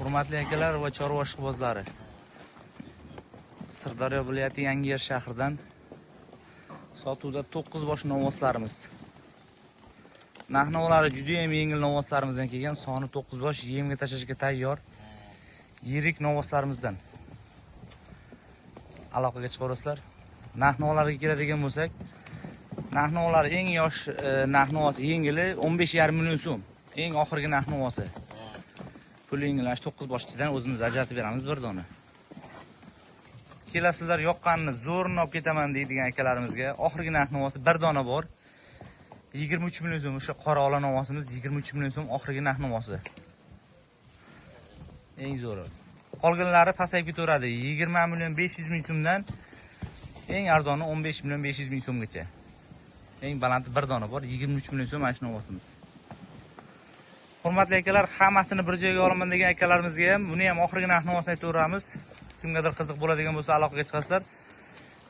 Hurmatli akalar va chorva ishqibozlari, Sirdaryo viloyati Yangiyer shahridan sotuvda 9 bosh novvoslarimiz. Narx-navolari juda ham yengil novvoslarimizdan kelgan, soni 9 bosh, yemga tashlashga tayyor yirik novvoslarimizdan. Aloqaga chiqaverasizlar. Narx-navolarga keladigan bo'lsak, narx-navolari eng yosh narx-navosi yengili 15,5 million so'm. Eng oxirgi narx-navosi. Pul yengil, 9 boshchidan o'zimiz ajratib beramiz bir dona. Kelasizlar, yoqqanini zo'rini olib ketaman deydigan akalarimizga oxirgi narx-navosi bir dona bor. 23 million so'm, o'sha qora ola novvosimiz 23 million so'm oxirgi narx-navosi. Eng zo'ri. Qolganlari pasayib ketaveradi. 20 million 500 ming so'mdan eng arzoni 15 million 500 ming so'mgacha. Eng balanti bir dona bor, 23 million so'm mana shu novvosimiz. Hurmatli akalar, hammasini bir joyga olaman degan akalarimizga ham buni ham oxirgi narx-navosini aytaveramiz. Kimgadir qiziq bo'ladigan bo'lsa aloqaga chiqasizlar.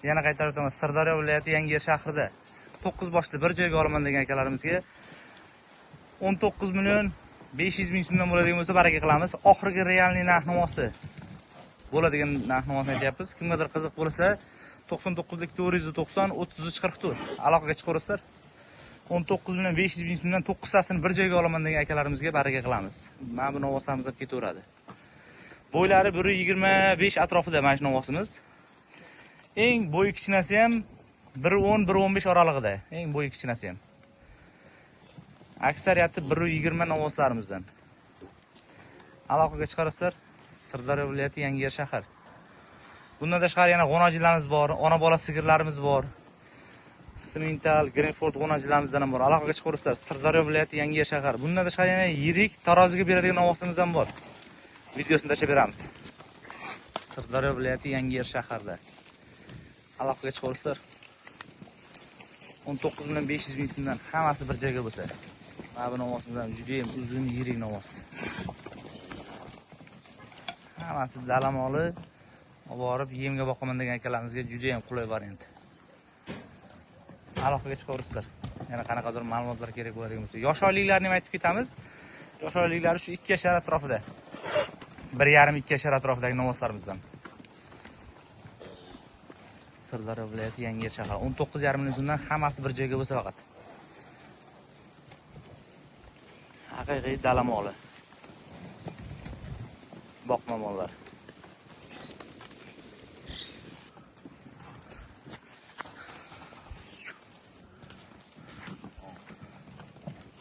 Yana qaytarib o'taman, Sirdaryo viloyati Yangiyer shahrida 9 boshli bir joyga olaman degan akalarimizga 19 million 500 ming so'mdan bo'ladigan bo'lsa baraka qilamiz. Oxirgi realniy narx-navosi bo'ladigan narx-navosini aytyapmiz. Kimgadir qiziq bo'lsa 99 490 33 44 aloqaga chiqaverasizlar. 19 million 500 ming so'mdan 9 tasini bir joyga olaman degan akalarimizga baraka qilamiz. Mana bu novvoslarimiz ham ketaveradi. Bo'ylari 1.25 atrofida mana shu novvosimiz. Eng bo'yi kichkinasi ham 1.10 1.15 oralig'ida. Eng bo'yi kichkinasi ham. Aksariyati 1.20 novvoslarimizdan. Aloqaga chiqarasizlar. Sirdaryo viloyati Yangiyer shahar. Bundan tashqari yana g'onajilarimiz bor, ona bola sigirlarimiz bor. Simental, Greenford g'onajilarimizdan ham bor. Aloqaga chiqaverasizlar. Sirdaryo viloyati Yangiyer shahar. Bundan tashqari yana yirik taroziga beradigan novvosimiz ham bor. Videosini tashlab beramiz. Sirdaryo viloyati Yangiyer shaharida. Aloqaga chiqaverasizlar. 19 million 500 ming so'mdan hammasi bir joyga bo'lsa. Mana bu novvosimiz ham juda ham uzun, yirik novvos. Hammasi dala moli, olib borib yemga boqaman degan akalarimizga juda ham qulay variant. Aloqaga chiqaverasizlar. Yana qanaqadir ma'lumotlar kerak bo'ladigan bo'lsa, yosh oyliklarni ham aytib ketamiz. Yosh oyliklari shu 2 yashar atrofida. 1,5-2 yashar atrofidagi novvoslarimizdan. Sirdaryo viloyati Yangiyer shahri 19,5 million so'mdan hammasi bir joyga bo'lsa faqat. Haqiqiy dala moli. Boqma mollar.